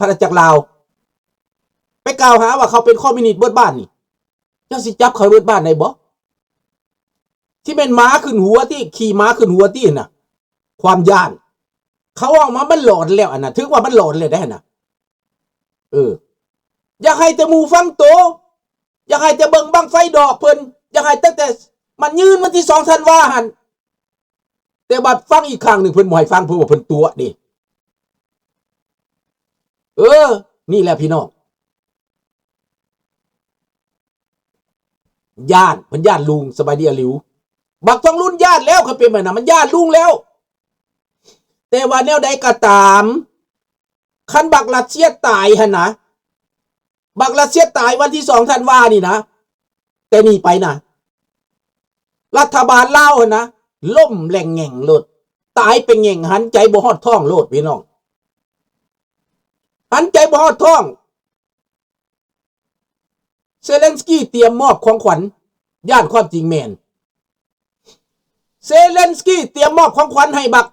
ອານາຈັກລາວ ໄປກ່າວຫາວ່າເຂົາເປັນຄອມມິວນິດເບິດບ້ານນີ້ ເຈົ້າຊິຈັບເຂົາເບິດບ້ານໄດ້ບໍ່? ຊິແມ່ນໝາຂຶ້ນຫົວຕິ ຂີ້ໝາຂຶ້ນຫົວຕິຫັ້ນນະ ຄວາມຢ້ານ. ເຂົາເວົ້າມາມັນຫຼອນແລ້ວ ອັນນັ້ນຖືວ່າມັນຫຼອນແລ້ວໄດ໋ຫັ້ນນະ. ເອີ ຢາກໃຫ້ແຕ່ໝູ່ຟັງໂຕ ຢາກໃຫ້ແຕ່ເບິ່ງບັ້ງໄຟດອກເພິ່ນ ຢາກໃຫ້ຕັ້ງແຕ່ມັນຍື່ນວັນທີສອງທັນວາຫັ້ນ ແຕ່ບັດຟັງອີກຂ້າງໜຶ່ງ ເພິ່ນບໍ່ໃຫ້ຟັງ ເພິ່ນວ່າເພິ່ນຕົວະເດ້. ເອີ ນີ້ແຫຼະພີ່ນ້ອງ ຢ້ານ ເພິ່ນຢ້ານລຸງ. ສະບາຍດີອາລິວ. ບັກທອງລຸນຢ້ານແລ້ວ ຄັນເປັນແບບນັ້ນ ມັນຢ້ານລຸງແລ້ວ. ແຕ່ວ່າແນວໃດກໍຕາມ ຄັນບັກຣັດເຊຍຕາຍຫັ້ນນະ ບັກຣັດເຊຍຕາຍວັນທີສອງທັນວານີ້ນະ ແຕ່ນີ້ໄປນະ ລັດຖະບານລາວຫັ້ນນະ ລົ້ມແຫຼ່ງແງ່ງໂລດ ຕາຍໄປແງ່ງ ຫັນໃຈບໍ່ຮອດທ້ອງໂລດ ພີ່ນ້ອງ ຫັນໃຈບໍ່ຮອດທ້ອງ. ເຊເລັນສກີຕຽມມອບຂອງຂວັນ ຢ້ານຄວາມຈິງແມ່ນ ເຊເລັນສກີຕຽມມອບຂອງຂວັນໃຫ້ບັກ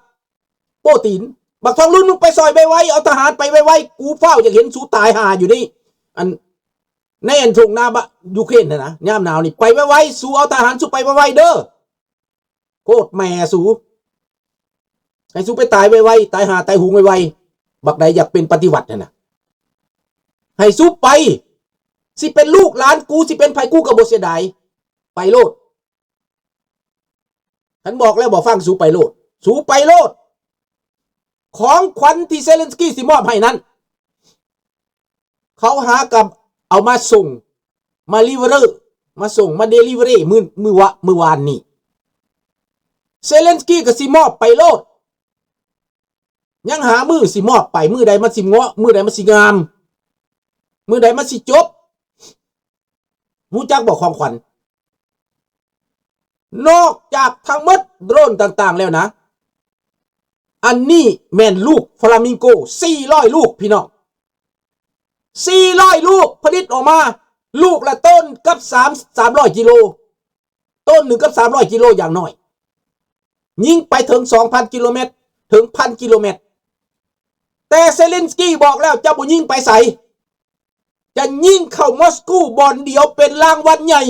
ໂປຕີນ. ບັກທອງລຸນ ມຶງໄປຊ່ອຍໄວໆ ເອົາທະຫານໄປໄວໆ ກູຟ້າວຢາກເຫັນສູຕາຍຫ່າຢູ່ໃນ ອັນ ໃນອັນທົ່ງນາບະ ຢູເຄຣນຫັ້ນນະ ຍາມໜາວນີ້ ໄປໄວໆ ສູເອົາທະຫານສູໄປໄວໆເດີ. ໂຄດແມ່ສູ ໃຫ້ສູໄປຕາຍໄວໆ ຕາຍຫ່າຕາຍຫຸງໄວໆ. ບັກໃດຢາກເປັນປະຕິວັດຫັ້ນນະ ໃຫ້ສູໄປ ຊິເປັນລູກຫຼານກູ ຊິເປັນໃຜກູກໍບໍ່ເສຍດາຍ ໄປໂລດ. ຄັນບອກແລ້ວບໍ່ຟັງ ສູໄປໂລດ ສູໄປໂລດ. ຂອງຂວັນທີ່ເຊເລັນສກີຊິມອບໃຫ້ນັ້ນ ເຂົາຫາກັບເອົາມາສົ່ງ ມາ delivery ມາສົ່ງ ມາ delivery ມື້ ມື້ວະ ມື້ວານນີ້ ເຊເລັນສກີກໍຊິມອບໄປໂລດ. ຍັງຫາມື້ຊິມອບໄປ ມື້ໃດມັນຊິເງາະ ມື້ໃດມັນຊິງາມ ມື້ໃດມັນຊິຈົບ. ຮູ້ຈັກບໍ່ຂອງຂວັນ? ນອກຈາກທັງໝົດໂດຣນຕ່າງໆແລ້ວນະ ອັນນີ້ແມ່ນລູກຟລາມິງໂກສີ່ຮ້ອຍລູກ ພີ່ນ້ອງ ສີ່ຮ້ອຍລູກ ຜະລິດອອກມາລູກລະໂຕນກັບສາມ ສາມຮ້ອຍກິໂລ ໂຕນໜຶ່ງກັບສາມຮ້ອຍກິໂລຢ່າງໜ້ອຍ ຍິງໄປເຖິງສອງພັນກິໂລແມັດ ເຖິງພັນກິໂລແມັດ. ແຕ່ເຊເລັນສກີບອກແລ້ວ ຈະບໍ່ຍິງໄປໃສ ຈະຍິງເຂົ້າມອສກູບ່ອນດຽວເປັນລາງວັນໃຫຍ່.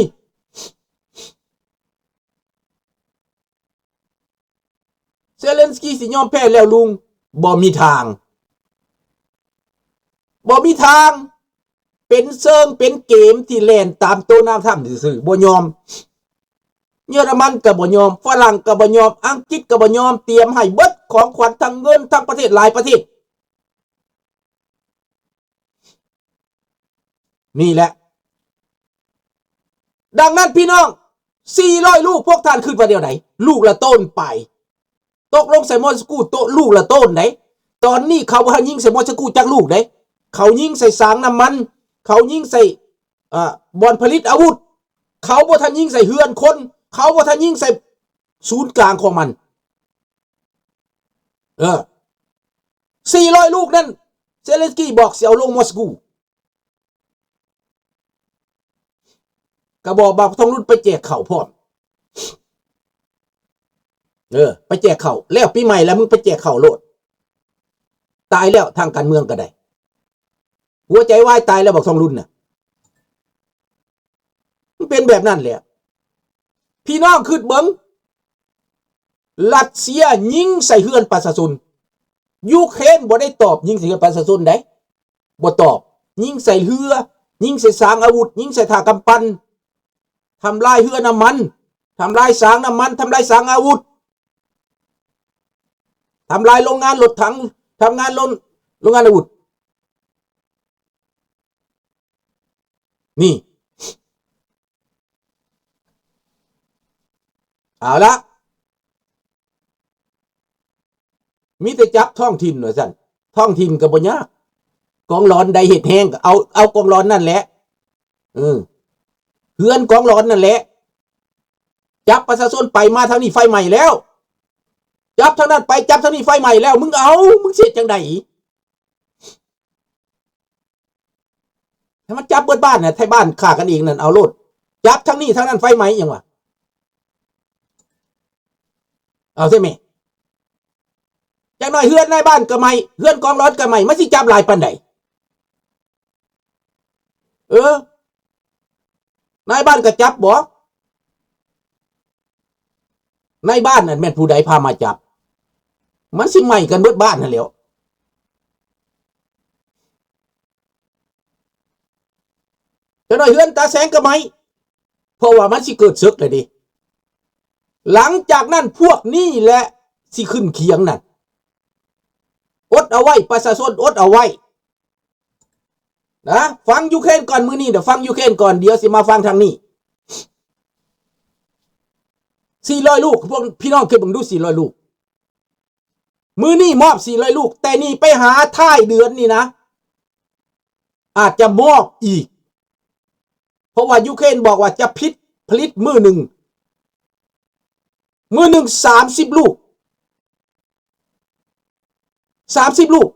ເຊເລັນສກີຊິຍອມແພ້ແລ້ວລຸງ? ບໍ່ມີທາງ ບໍ່ມີທາງ. ເປັນເຊີງເປັນເກມທີ່ແລ່ນຕາມໂຕນາງທຳຊື່ໆ ບໍ່ຍອມ. ເຢຍລະມັນກໍບໍ່ຍອມ ຝຣັ່ງກໍບໍ່ຍອມ ອັງກິດກໍບໍ່ຍອມ ຕຽມໃຫ້ເບິດຂອງຂວັນ ທັງເງິນ ທັງປະເທດ ຫຼາຍປະເທດ. ນີ້ແຫຼະ ດັ່ງນັ້ນພີ່ນ້ອງ ສີ່ຮ້ອຍລູກ ພວກທ່ານຄິດວ່າແນວໃດ? ລູກລະໂຕນປາຍ ຕົກລົງໃສ່ມອສກູໂຕະ ລູກລະໂຕນໃດ. ຕອນນີ້ເຂົາບໍ່ທັນຍິງໃສ່ມອສກູຈັກລູກໃດ. ເຂົາຍິງໃສ່ສາງນ້ຳມັນ ເຂົາຍິງໃສ່ ເອີ ບ່ອນຜະລິດອາວຸດ ເຂົາບໍ່ທັນຍິງໃສ່ເຮືອນຄົນ ເຂົາບໍ່ທັນຍິງໃສ່ສູນກາງຂອງມັນ. ເອີ ສີ່ຮ້ອຍລູກນັ້ນ ເຊເລັນສກີບອກຊິເອົາລົງມອສກູ ກໍບອກບັກທອງລຸນໄປແຈກເຂົ້າພ້ອມ ເອີ ໄປແຈກເຂົ້າ ແລ້ວປີໃໝ່ແລ້ວ ມຶງໄປແຈກເຂົ້າໂລດ. ຕາຍແລ້ວ ທາງການເມືອງກໍໄດ້ ຫົວໃຈວາຍຕາຍແລ້ວ ບັກທອງລຸນນະ. ມັນເປັນແບບນັ້ນແຫຼະ ພີ່ນ້ອງຄິດເບິ່ງ ຣັດເຊຍຍິງໃສ່ເຮືອນປະຊາຊົນ ຢູເຄຣນບໍ່ໄດ້ຕອບຍິງໃສ່ເຮືອນປະຊາຊົນໃດ ບໍ່ຕອບ. ຍິງໃສ່ເຮືອ ຍິງໃສ່ສາງອາວຸດ ຍິງໃສ່ທ່າກຳປັ່ນ ທຳລາຍເຮືອນ້ຳມັນ ທຳລາຍສາງນ້ຳມັນ ທຳລາຍສາງອາວຸດ ທຳລາຍໂລງງານລົດຖັງ ທຳງານໂລງ ໂລງງານອາວຸດ. ນີ້ ເອົາລະ ມີແຕ່ຈັບທ້ອງຖິ່ນວ່າຊັ້ນ ທ້ອງຖິ່ນກໍບໍ່ຍາກ ກອງຫຼອນໃດເຮັດແຮງກໍເອົາ ເອົາກອງຫຼອນນັ້ນແຫຼະ ເອີ ເຮືອນກອງຫຼອນນັ້ນແຫຼະ. ຈັບປະຊາຊົນໄປມາທາງນີ້ໄຟໄໝ້ແລ້ວ ຈັບທາງນັ້ນໄປ ຈັບທາງນີ້ໄຟໄໝ້ແລ້ວ ມຶງເອົາ ມຶງຊິເຮັດຈັ່ງໃດ? ໃຫ້ມັນຈັບເບິດບ້ານນະ ໄທບ້ານຂ້າກັນເອງນັ້ນເອົາໂລດ ຈັບທາງນີ້ທາງນັ້ນໄຟໄໝ້ຫຍັງວະ ເອົາໃຊ່ແມ່ ຈັກໜ້ອຍເຮືອນນາຍບ້ານກໍໄໝ້ ເຮືອນກອງຫຼອນກໍໄໝ້ ມັນຊິຈັບຫຼາຍປານໃດ? ເອີ ນາຍບ້ານກໍຈັບບໍ? ນາຍບ້ານນັ້ນແມ່ນຜູ້ໃດພາມາຈັບ? ມັນຊິໄໝ້ກັນເບິດບ້ານຫັ້ນແຫຼ້ວ. ຈັກໜ້ອຍເຮືອນຕາແສງກໍໄໝ້ ເພາະວ່າມັນຊິເກີດເສິກແລ້ວເດ້. ຫຼັງຈາກນັ້ນພວກນີ້ແຫຼະຊິຂຶ້ນຄຽງນັ້ນ. ອົດເອົາໄວ້ ປະຊາຊົນອົດເອົາໄວ້ນະ. ຟັງຢູເຄຣນກ່ອນ ມື້ນີ້ນະ ຟັງຢູເຄຣນກ່ອນ ດຽວຊິມາຟັງທາງນີ້. ສີ່ຮ້ອຍລູກ ພວກ ພີ່ນ້ອງຄິດເບິ່ງດູ ສີ່ຮ້ອຍລູກ. ມື້ນີ້ມອບສີ່ຮ້ອຍລູກ ແຕ່ນີ້ໄປຫາທ້າຍເດືອນນີ້ນະ ອາດຈະມອບອີກ ເພາະວ່າຢູເຄຣນບອກວ່າຈະຜະລິດ ຜະລິດມື້ໜຶ່ງ ມື້ໜຶ່ງສາມສິບລູກ ສາມສິບລູກ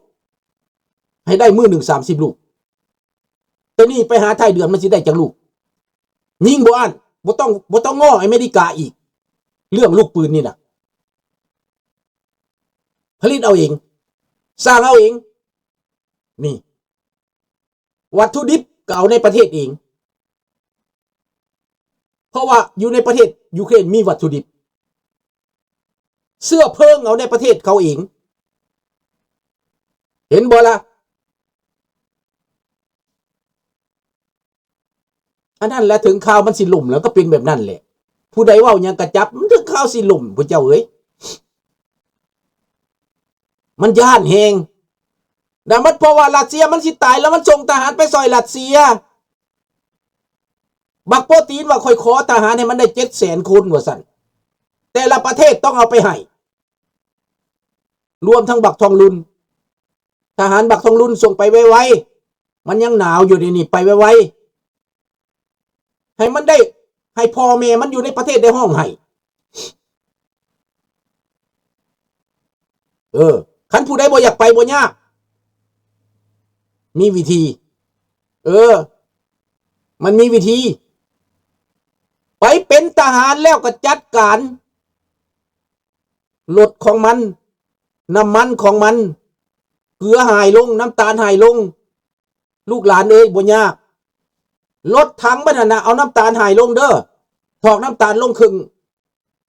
ໃຫ້ໄດ້ມື້ໜຶ່ງສາມສິບລູກ. ແຕ່ນີ້ໄປຫາທ້າຍເດືອນມັນຊິໄດ້ຈັກລູກ? ຍິງບໍ່ອັ້ນ ບໍ່ຕ້ອງ ບໍ່ຕ້ອງງໍ້ອາເມລິກາອີກ ເລື່ອງລູກປືນນີ້ນະ ຜະລິດເອົາເອງ ສ້າງເອົາເອງ. ນີ້ ວັດຖຸດິບກໍເອົາໃນປະເທດເອງ ເພາະວ່າຢູ່ໃນປະເທດຢູເຄຣນມີວັດຖຸດິບ ເຊື້ອເພີງເອົາໃນປະເທດເຂົາເອງ ເຫັນບໍ່ລະ? ອັນນັ້ນແຫຼະ ເຖິງຄາວມັນຊິລົ້ມແລ້ວກໍເປັນແບບນັ້ນແຫຼະ ຜູ້ໃດເວົ້າຫຍັງກໍຈັບ ມັນເຖິງຄາວຊິລົ້ມ ພວກເຈົ້າເອີຍ ມັນຢ້ານແຮງ. ແລ້ວມັນ ເພາະວ່າຣັດເຊຍມັນຊິຕາຍ ແລ້ວມັນສົ່ງທະຫານໄປຊ່ອຍຣັດເຊຍ. ບັກໂປຕີນວ່າ ຂ້ອຍຂໍທະຫານໃຫ້ມັນໄດ້ເຈັດແສນຄົນ ວ່າຊັ້ນ ແຕ່ລະປະເທດຕ້ອງເອົາໄປໃຫ້ ລວມທັງບັກທອງລຸນ ທະຫານບັກທອງລຸນ ສົ່ງໄປໄວໆ ມັນຍັງໜາວຢູ່ດຽວນີ້ ໄປໄວໆ ໃຫ້ມັນໄດ້ ໃຫ້ພໍ່ແມ່ມັນຢູ່ໃນປະເທດໄດ້ຮ້ອງໄຫ້. ເອີ ຄັນຜູ້ໃດບໍ່ຢາກໄປບໍ່ຍາກ ມີວິທີ ເອີ ມັນມີວິທີ ໄປເປັນທະຫານແລ້ວກໍຈັດການ ລົດຂອງມັນ ນ້ຳມັນຂອງມັນ ເກືອຫາຍລົງ ນ້ຳຕານຫາຍລົງ ລູກຫຼານເອີຍ ບໍ່ຍາກ. ລົດຖັງມັນຫັ້ນນະ ເອົານ້ຳຕານຫາຍລົງເດີ ຖອກນ້ຳຕານລົງເຄິ່ງ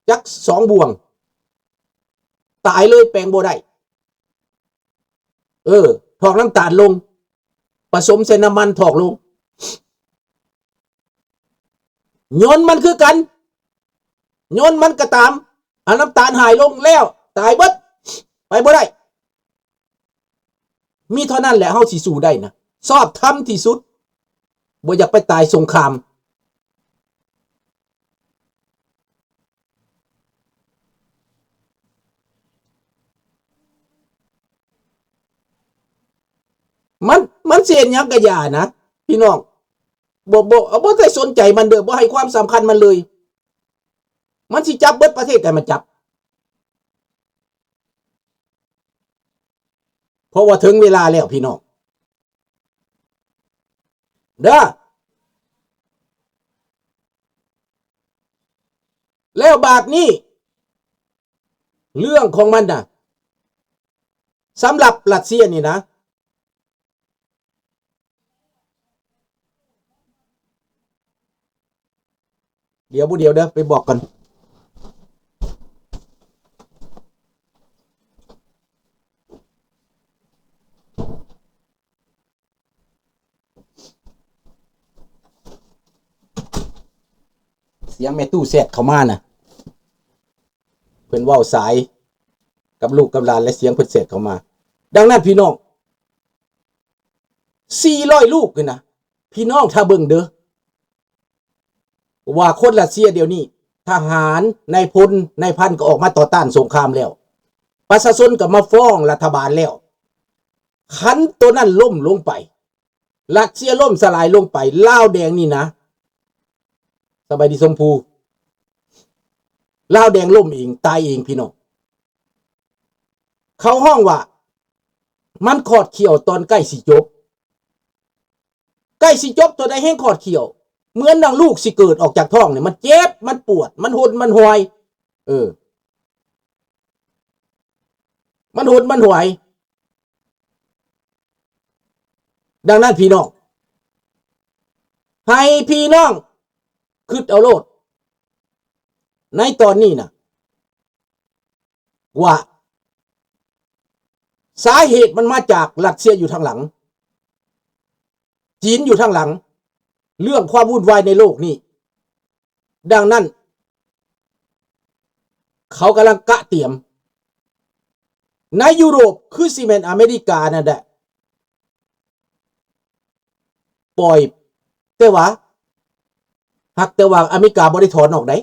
ຈັກສອງບ່ວງ ຕາຍເລີຍ ແປງບໍ່ໄດ້. ເອີ ຖອກນ້ຳຕານລົງ ປະສົມໃສ່ນ້ຳມັນ ຖອກລົງ. ຍົນມັນຄືກັນ ຍົນມັນກໍຕາມ ເອົານ້ຳຕານຫາຍລົງແລ້ວ ຕາຍເບິດ ໄປບໍ່ໄດ້. ມີເທົ່ານັ້ນແຫຼະ ເຮົາຊິສູ້ໄດ້ນະ ຊອບທຳທີ່ສຸດ ບໍ່ຢາກໄປຕາຍສົງຄາມ. ມັນ ມັນຊິເຮັດຫຍັງກະຢ່ານະ ພີ່ນ້ອງ ບໍ່ ບໍ່ ບໍ່ໄດ້ສົນໃຈມັນເດີ ບໍ່ໃຫ້ຄວາມສຳຄັນມັນເລີຍ. ມັນຊິຈັບເບິດປະເທດໃຫ້ມັນຈັບ ເພາະວ່າເຖິງເວລາແລ້ວ ພີ່ນ້ອງ ເດີ. ແລ້ວບາດນີ້ ເລື່ອງຂອງມັນນະ ສຳລັບຣັດເຊຍນີ້ນະ ດຽວ ບໍ່ດຽວເດີ ໄປບອກກ່ອນ. ສຽງແມ່ຕູ້ແຊດເຂົ້າມານະ ເພິ່ນເວົ້າສາຍກັບລູກກັບຫຼານ ແລະ ສຽງເພິ່ນແຊດເຂົ້າມາ. ດັ່ງນັ້ນ ພີ່ນ້ອງ ສີ່ຮ້ອຍລູກນີ້ນະ ພີ່ນ້ອງຖ້າເບິ່ງເດີ ວ່າຄົນຣັດເຊຍດຽວນີ້ ທະຫານ ນາຍພົນ ນາຍພັນ ກໍອອກມາຕໍ່ຕ້ານສົງຄາມແລ້ວ ປະຊາຊົນກໍມາຟ້ອງລັດຖະບານແລ້ວ. ຄັນໂຕນັ້ນລົ້ມລົງໄປ ຣັດເຊຍລົ້ມສະຫຼາຍລົງໄປ ລາວແດງນີ້ນະ ສະບາຍດີຊົມພູ ລາວແດງລົ້ມເອງ ຕາຍເອງ ພີ່ນ້ອງ. ເຂົາຮ້ອງວ່າ ມັນຂອດຂ້ຽວຕອນໃກ້ຊິຈົບ ໃກ້ຊິຈົບ ຕົວໃດແຮ່ງຂອດຂ້ຽວ ເໝືອນດັ່ງລູກຊິເກີດອອກຈາກທ້ອງນີ້ ມັນເຈັບ ມັນປວດ ມັນຫົນ ມັນຫວຍ ເອີ ມັນຫົນ ມັນຫວຍ. ດັ່ງນັ້ນ ພີ່ນ້ອງ ໃຫ້ພີ່ນ້ອງຄິດເອົາໂລດ ໃນຕອນນີ້ນະ ວ່າສາເຫດມັນມາຈາກຣັດເຊຍຢູ່ທາງຫຼັງ, ຈີນຢູ່ທາງຫຼັງ ເລື່ອງຄວາມວຸ່ນວາຍໃນໂລກນີ້. ດັ່ງນັ້ນ ເຂົາກຳລັງກະຕຽມ ໃນຢູໂຣບ ຄືຊິແມ່ນອາເມລິການັ້ນແຫຼະ ປ່ອຍ ແຕ່ວ່າ ຫາກແຕ່ວ່າອາເມລິກາບໍ່ໄດ້ຖອນອອກໃດ.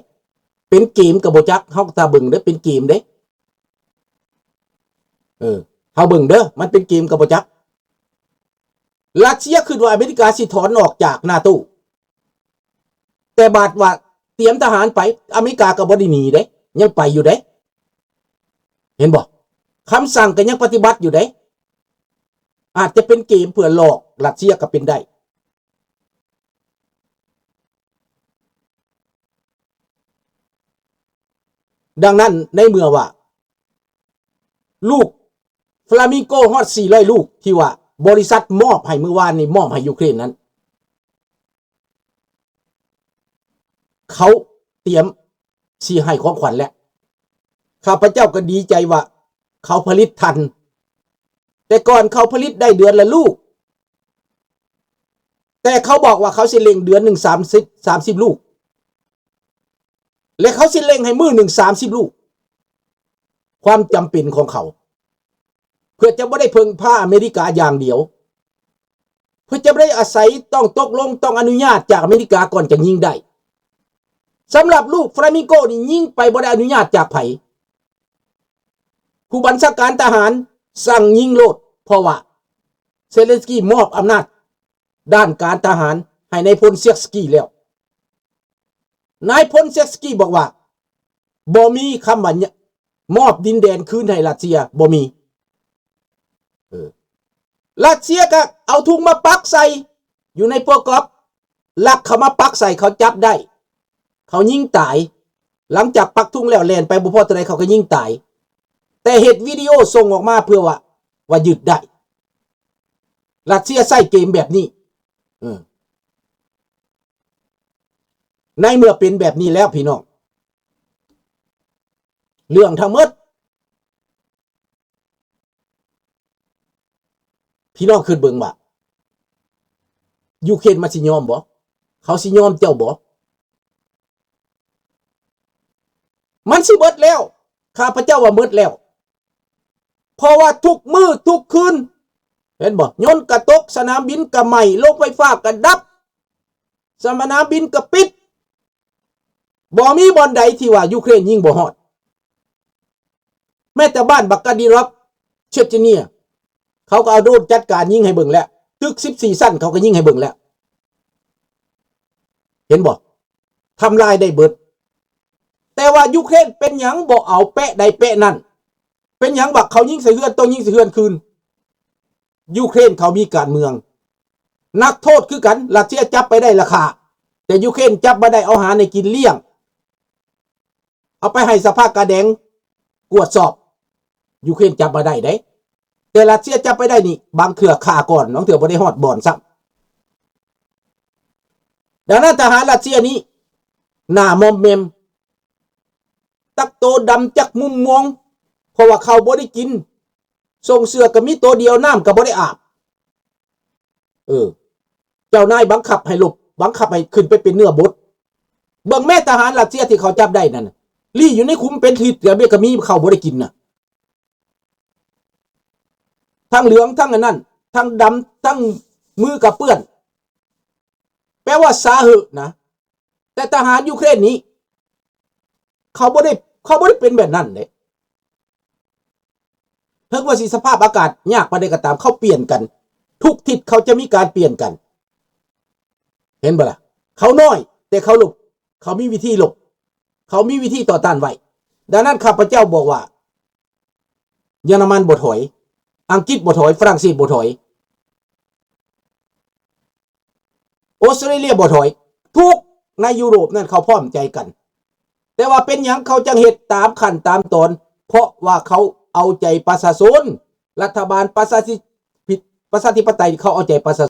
ເປັນເກມກໍບໍ່ຈັກ, ເຮົາກໍຖ້າເບິ່ງເດີ້ ເປັນເກມເດ້. ເອີ ເຮົາເບິ່ງເດີ້ ມັນເປັນເກມກໍບໍ່ຈັກ. ຣັດເຊຍຄິດວ່າອາເມລິກາຊິຖອນອອກຈາກນາໂຕ ແຕ່ບາດວ່າຕຽມທະຫານໄປ ອາເມລິກາກໍບໍ່ໄດ້ໜີເດ້ ຍັງໄປຢູ່ເດ້. ເຫັນບໍ່? ຄຳສັ່ງກໍຍັງປະຕິບັດຢູ່ເດ້. ອາດຈະເປັນເກມເພື່ອຫຼອກຣັດເຊຍກໍເປັນໄດ້. ດັ່ງນັ້ນ ໃນເມື່ອວ່າລູກຟລາມິງໂກຮອດສີ່ຮ້ອຍລູກ ທີ່ວ່າບໍລິສັດມອບໃຫ້ມື້ວານນີ້ ມອບໃຫ້ຢູເຄຣນນັ້ນ ເຂົາຕຽມຊິໃຫ້ຂອງຂວັນແລ້ວ. ຂ້າພະເຈົ້າກໍດີໃຈວ່າເຂົາຜະລິດທັນ. ແຕ່ກ່ອນເຂົາຜະລິດໄດ້ເດືອນລະລູກ, ແຕ່ເຂົາບອກວ່າເຂົາຊິເລັ່ງເດືອນໜຶ່ງສາມສິບ ສາມສິບລູກ ແລະ ເຂົາຊິເລັ່ງໃຫ້ມື້ໜຶ່ງສາມສິບລູກ. ຄວາມຈຳເປັນຂອງເຂົາ ເພື່ອຈະບໍ່ໄດ້ເພິ່ງພາອາເມລິກາຢ່າງດຽວ, ເພື່ອຈະບໍ່ໄດ້ອາໄສ ຕ້ອງຕົກລົງ ຕ້ອງອະນຸຍາດຈາກອາເມລິກາກ່ອນຈະຍິງໄດ້. ສຳລັບລູກຟລາມິງໂກນີ້ ຍິງໄປບໍ່ໄດ້ອະນຸຍາດຈາກໃຜ. ຜູ້ບັນຊາການທະຫານສັ່ງຍິງໂລດ, ເພາະວ່າເຊເລັນສກີມອບອຳນາດດ້ານການທະຫານໃຫ້ນາຍພົນເຊສກີແລ້ວ. ນາຍພົນເຊສກີບອກວ່າ ບໍ່ມີຄຳວ່າ ຍ- ມອບດິນແດນຄືນໃຫ້ຣັດເຊຍ ບໍ່ມີ. ເອີ ຣັດເຊຍກໍເອົາທຸງມາປັກໃສ່ຢູ່ໃນໂປກອບ, ລັກເຂົ້າມາປັກໃສ່ ເຂົາຈັບໄດ້ ເຂົາຍິງຕາຍ. ຫຼັງຈາກປັກທຸງແລ້ວ ແລ່ນໄປບໍ່ພໍເທົ່າໃດ ເຂົາກໍຍິງຕາຍ. ແຕ່ເຮັດວິດີໂອສົ່ງອອກມາເພື່ອວ່າ ວ່າຍຶດໄດ້. ຣັດເຊຍໃຊ້ເກມແບບນີ້. ເອີ ໃນເມື່ອເປັນແບບນີ້ແລ້ວ ພີ່ນ້ອງ, ເລື່ອງທັງໝົດ ພີ່ນ້ອງຄິດເບິ່ງວ່າ ຢູເຄຣນມັນຊິຍອມບໍ່? ເຂົາຊິຍອມເຈົ້າບໍ່? ມັນຊິເບິດແລ້ວ, ຂ້າພະເຈົ້າວ່າເບິດແລ້ວ. ເພາະວ່າທຸກມື້ທຸກຄືນ ເຫັນບໍ່? ຍົນກະຕົກ, ສະໜາມບິນກະໄໝ້, ໂຮງໄຟຟ້າກະດັບ, ສະໜາມບິນກະປິດ. ບໍ່ມີບ່ອນໃດທີ່ວ່າຢູເຄຣນຍິງບໍ່ຮອດ. ແມ້ແຕ່ບ້ານບັກກາດີຣອກ ເຊເຊເນຍ ເຂົາກໍເອົາໂດຣນຈັດການຍິງໃຫ້ເບິ່ງແລ້ວ. ຕຶກສິບສີ່ຊັ້ນເຂົາກໍຍິງໃຫ້ເບິ່ງແລ້ວ. ເຫັນບໍ່? ທຳລາຍໄດ້ເບິດ. ແຕ່ວ່າຢູເຄຣນເປັນຫຍັງບໍ່ເອົາແປະໃດແປະນັ້ນ? ເປັນຫຍັງວ່າເຂົາຍິງໃສ່ເຮືອນ ຕ້ອງຍິງໃສ່ເຮືອນຄືນ? ຢູເຄຣນເຂົາມີການເມືອງ. ນັກໂທດຄືກັນ, ຣັດເຊຍຈັບໄປໄດ້ລະຂ້າ, ແຕ່ຢູເຄຣນຈັບມາໄດ້ ເອົາຫາໃຫ້ກິນລ້ຽງ, ເອົາໄປໃຫ້ສະພາກາແດງກວດສອບ. ຢູເຄຣນຈັບມາໄດ້ເດ້, ແຕ່ຣັດເຊຍຈັບໄປໄດ້ນີ້ ບາງເທື່ອຂ້າກ່ອນ, ບາງເທື່ອບໍ່ໄດ້ຮອດບ່ອນຊ້ຳ. ດັ່ງນັ້ນ ທະຫານຣັດເຊຍນີ້ໜ້າມອມແມມ, ຕັກໂຕດຳຈັກມຸມມອງ, ເພາະວ່າເຂົ້າບໍ່ໄດ້ກິນ, ຊົງເສື້ອກໍມີໂຕດຽວ, ນ້ຳກໍບໍ່ໄດ້ອາບ. ເອີ ເຈົ້ານາຍບັງຄັບໃຫ້ລົບ, ບັງຄັບໃຫ້ຂຶ້ນໄປເປັນເນື້ອບົດ. ເບິ່ງແມ້ທະຫານຣັດເຊຍທີ່ເຂົາຈັບໄດ້ນັ້ນ, ລີ້ຢູ່ໃນຂຸມເປັນທິດ, ກໍມີເຂົ້າບໍ່ໄດ້ກິນນະ. ທັງເຫຼືອງ ທັງອັນນັ້ນ ທັງດຳ ທັງມືກະເປື້ອນ ແປວ່າສາເຫະນະ. ແຕ່ທະຫານຢູເຄຣນນີ້ ເຂົາບໍ່ໄດ້ ເຂົາບໍ່ໄດ້ເປັນແບບນັ້ນເດ້. ເຖິງວ່າຊິສະພາບອາກາດຍາກປານໃດກໍຕາມ ເຂົາປ່ຽນກັນ, ທຸກທິດເຂົາຈະມີການປ່ຽນກັນ. ເຫັນບໍ່ລະ? ເຂົານ້ອຍ ແຕ່ເຂົາລົບ, ເຂົາມີວິທີລົບ, ເຂົາມີວິທີຕໍ່ຕ້ານໄວ້. ດັ່ງນັ້ນ ຂ້າພະເຈົ້າບອກວ່າ ເຢຍລະມັນບໍ່ຖອຍ, ອັງກິດບໍ່ຖອຍ, ຝຣັ່ງເສດບໍ່ຖອຍ, ອົດສະຕຣາເລຍບໍ່ຖອຍ, ທຸກໃນຢູໂຣບນັ້ນເຂົາພ້ອມໃຈກັນ. ແຕ່ວ່າເປັນຫຍັງເຂົາຈັ່ງເຮັດຕາມຂັ້ນຕາມຕອນ? ເພາະວ່າເຂົາເອົາໃຈປະຊາຊົນ, ລັດຖະບານປະຊາທິ ປະຊາທິປະໄຕ ເຂົາເອົາໃຈປະຊາ